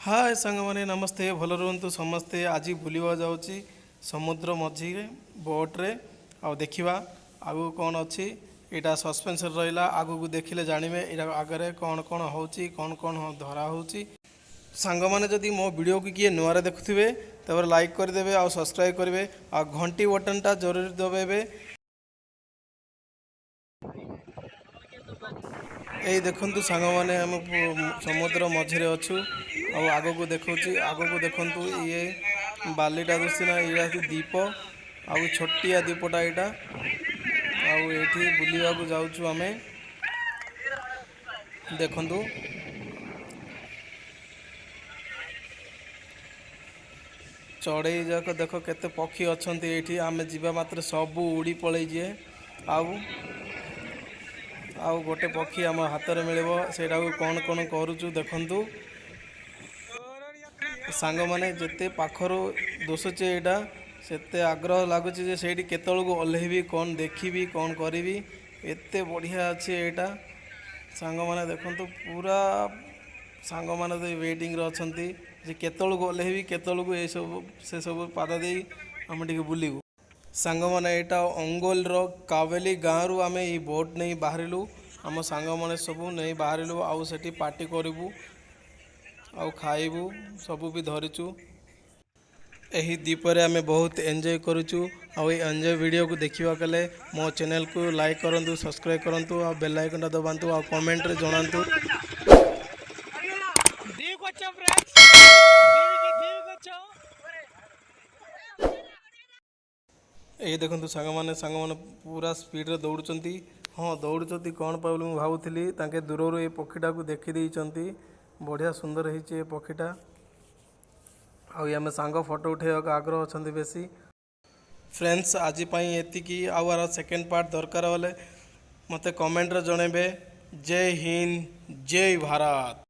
ହାଏ ସାଙ୍ଗମାନେ, ନମସ୍ତେ। ଭଲ ରୁହନ୍ତୁ ସମସ୍ତେ। ଆଜି ବୁଲିବା ଯାଉଛି ସମୁଦ୍ର ମଝିରେ ବୋଟ୍ରେ। ଆଉ ଦେଖିବା ଆଗକୁ କ'ଣ ଅଛି। ଏଇଟା ସସ୍ପେନ୍ସରେ ରହିଲା, ଆଗକୁ ଦେଖିଲେ ଜାଣିବେ ଏଇଟା ଆଗରେ କ'ଣ କ'ଣ ହେଉଛି, କ'ଣ କ'ଣ ଧରା ହେଉଛି। ସାଙ୍ଗମାନେ, ଯଦି ମୋ ଭିଡ଼ିଓକୁ କିଏ ନୂଆରେ ଦେଖୁଥିବେ, ତାପରେ ଲାଇକ୍ କରିଦେବେ ଆଉ ସବସ୍କ୍ରାଇବ୍ କରିବେ ଆଉ ଘଣ୍ଟି ବଟନ୍ଟା ଜରୁରୀ ଦବାଇବେ। ଏଇ ଦେଖନ୍ତୁ ସାଙ୍ଗମାନେ, ଆମେ ସମୁଦ୍ର ମଝିରେ ଅଛୁ ଆଉ ଆଗକୁ ଦେଖୁଛି। ଆଗକୁ ଦେଖନ୍ତୁ, ଇଏ ବାଲିଟା ଦିଶୁଛି ନା, ଏଇଟା ହେଉଛି ଦ୍ୱୀପ ଆଉ ଛୋଟିଆ ଦ୍ୱୀପଟା ଏଇଟା। ଆଉ ଏଇଠି ବୁଲିବାକୁ ଯାଉଛୁ ଆମେ। ଦେଖନ୍ତୁ, ଚଢ଼େଇ ଯାକ ଦେଖ, କେତେ ପକ୍ଷୀ ଅଛନ୍ତି ଏଇଠି। ଆମେ ଯିବା ମାତ୍ରେ ସବୁ ଉଡ଼ି ପଳେଇଯିବେ ଆଉ ଆଉ ଗୋଟେ ପକ୍ଷୀ ଆମ ହାତରେ ମିଳିବ। ସେଇଟାକୁ କ'ଣ କ'ଣ କରୁଛୁ ଦେଖନ୍ତୁ ସାଙ୍ଗମାନେ। ଯେତେ ପାଖରୁ ଦିଶୁଛି ଏଇଟା, ସେତେ ଆଗ୍ରହ ଲାଗୁଛି ଯେ ସେଇଠି କେତେବେଳକୁ ଓହ୍ଲେଇବି, କ'ଣ ଦେଖିବି, କ'ଣ କରିବି। ଏତେ ବଢ଼ିଆ ଅଛି ଏଇଟା ସାଙ୍ଗମାନେ। ଦେଖନ୍ତୁ ପୁରା, ସାଙ୍ଗମାନେ ତ ୱେଟିଂରେ ଅଛନ୍ତି ଯେ କେତେବେଳକୁ ଓହ୍ଲେଇବି, କେତେବେଳକୁ ଏସବୁ ସେସବୁ ପାଦ ଦେଇ ଆମେ ଟିକେ ବୁଲିବୁ। ସାଙ୍ଗମାନେ, ଏଇଟା ଅଙ୍ଗୋଲର କାବେଲି ଗାଁରୁ ଆମେ ଏଇ ବୋଟ୍ ନେଇ ବାହାରିଲୁ। ଆମ ସାଙ୍ଗମାନେ ସବୁ ନେଇ ବାହାରିଲୁ ଆଉ ସେଠି ପାର୍ଟି କରିବୁ ଆଉ ଖାଇବୁ, ସବୁ ବି ଧରିଛୁ। ଏହି ଦ୍ୱୀପରେ ଆମେ ବହୁତ ଏନ୍ଜୟ କରୁଛୁ। ଆଉ ଏଇ ଏନ୍ଜୟ ଭିଡ଼ିଓକୁ ଦେଖିବାକୁ ହେଲେ ମୋ ଚ୍ୟାନେଲକୁ ଲାଇକ୍ କରନ୍ତୁ, ସବସ୍କ୍ରାଇବ୍ କରନ୍ତୁ ଆଉ ବେଲ୍ ଆଇକନ୍ଟା ଦବାନ୍ତୁ ଆଉ କମେଣ୍ଟରେ ଜଣାନ୍ତୁ। దీవికి వచ్చాం ఫ్రెండ్స్, దీవికి దీవికి వచ్చాం. ଏଇ ଦେଖନ୍ତୁ ସାଙ୍ଗମାନେ, ସାଙ୍ଗମାନେ ପୁରା ସ୍ପିଡ଼ରେ ଦୌଡ଼ୁଛନ୍ତି। ହଁ, ଦୌଡ଼ୁଛନ୍ତି କ'ଣ ପାଇଁ ବୋଲି ମୁଁ ଭାବୁଥିଲି। ତାଙ୍କେ ଦୂରରୁ ଏ ପକ୍ଷୀଟାକୁ ଦେଖିଦେଇଛନ୍ତି। ବଢ଼ିଆ ସୁନ୍ଦର ହେଇଛି ଏ ପକ୍ଷୀଟା। ଆଉ ଆମେ ସାଙ୍ଗ ଫଟୋ ଉଠାଇବାକୁ ଆଗ୍ରହ ଅଛନ୍ତି ବେଶୀ। ଫ୍ରେଣ୍ଡସ୍, ଆଜି ପାଇଁ ଏତିକି। ଆଉ ଆର ସେକେଣ୍ଡ ପାର୍ଟ ଦରକାର ହେଲେ ମୋତେ କମେଣ୍ଟରେ ଜଣାଇବେ। ଜୟ ହିନ୍ଦ, ଜୟ ଭାରତ।